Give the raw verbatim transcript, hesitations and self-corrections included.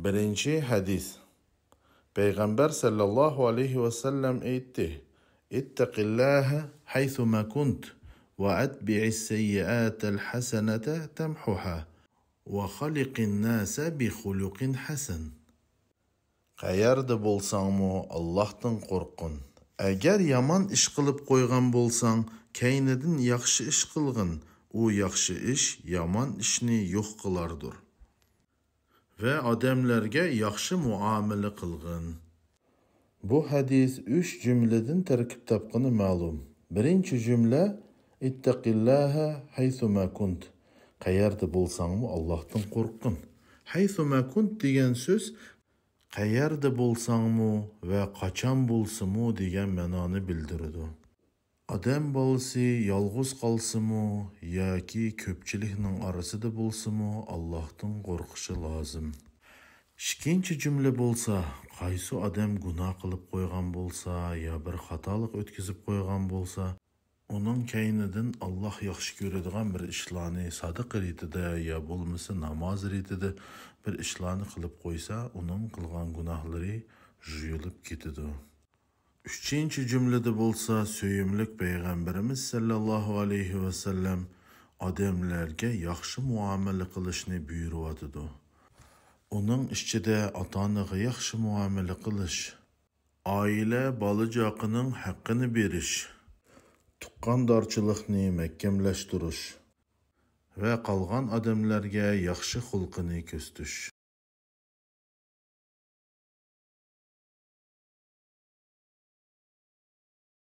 بىرىنچى ھەدىس. پەيغەمبەر سەللەللاھۇ ئەلەيھى ۋەسەللەم ئېيتتى: اتق الله حيثما كنت وأتبع السيئة الحسنة تمحها وخالق الناس بخلق حسن. قەيەردە بولساڭمۇ، ئاللاھتىن قورققىن. ئەگەر يامان ئىش قىلىپ قويغان بولساڭ، كەينىدىن ياخشى ئىش قىلغىن. ئۇ ياخشى ئىش يامان ئىشنى يوق قىلاردۇر. ۋە ئادەملەرگە ياخشى مۇئامىلە قىلغىن. بۇ ھەدىس ئۈچ جۈملىدىن تەركىب تاپقىنى مەلۇم. بىرىنچى جۈملە: اتق الله حيثما كنت. قەيەردە بولساڭمۇ، ئاللاھتىن قورققىن. حيثما كنت دېگەن سۆز قەيەردە بولساڭمۇ ۋە قاچان بولسىمۇ دېگەن مەنانى بىلدۈرىدۇ. ئادەم بالىسى يالغۇز قالسىمۇ ياكى كۆپچىلىكنىڭ ئارىسىدا بولسىمۇ، ئاللاھتىن قورقۇشى لازىم. ئىككىنچى جۈملە بولسا، قايسى ئادەم گۇناھ قىلىپ قويغان بولسا يا بىر خاتالىق ئۆتكۈزۈپ قويغان بولسا، ئۇنىڭ كەينىدىن ئاللاھ ياخشى كۆرىدىغان بىر ئىشلارنى، سادىقا رېتىدە يا بولمىسا ناماز رېتىدە بىر ئىشلارنى قىلىپ قويسا، ئۇنىڭ قىلغان گۇناھلىرى جۇيۇلۇپ كېتىدۇ. ئۈچىنچى جۈملىدە بولسا، سۆيۈملۈك پەيغەمبىرىمىز سەللەللاھۇ ئەلەيھى ۋەسەللەم ئادەملەرگە ياخشى مۇئامىلە قىلىشنى بۇيرۇۋاتىدۇ. ئۇنىڭ ئىچىدە ئاتا-ئانىغا ياخشى مۇئامىلە قىلىش، ئائىلە، بالا-چاقىنىڭ ھەققىنى بېرىش، تۇغقاندارچىلىقنى مەھكەملەشتۈرۈش ۋە قالغان ئادەملەرگە ياخشى خۇلقىنى كۆرسىتىش.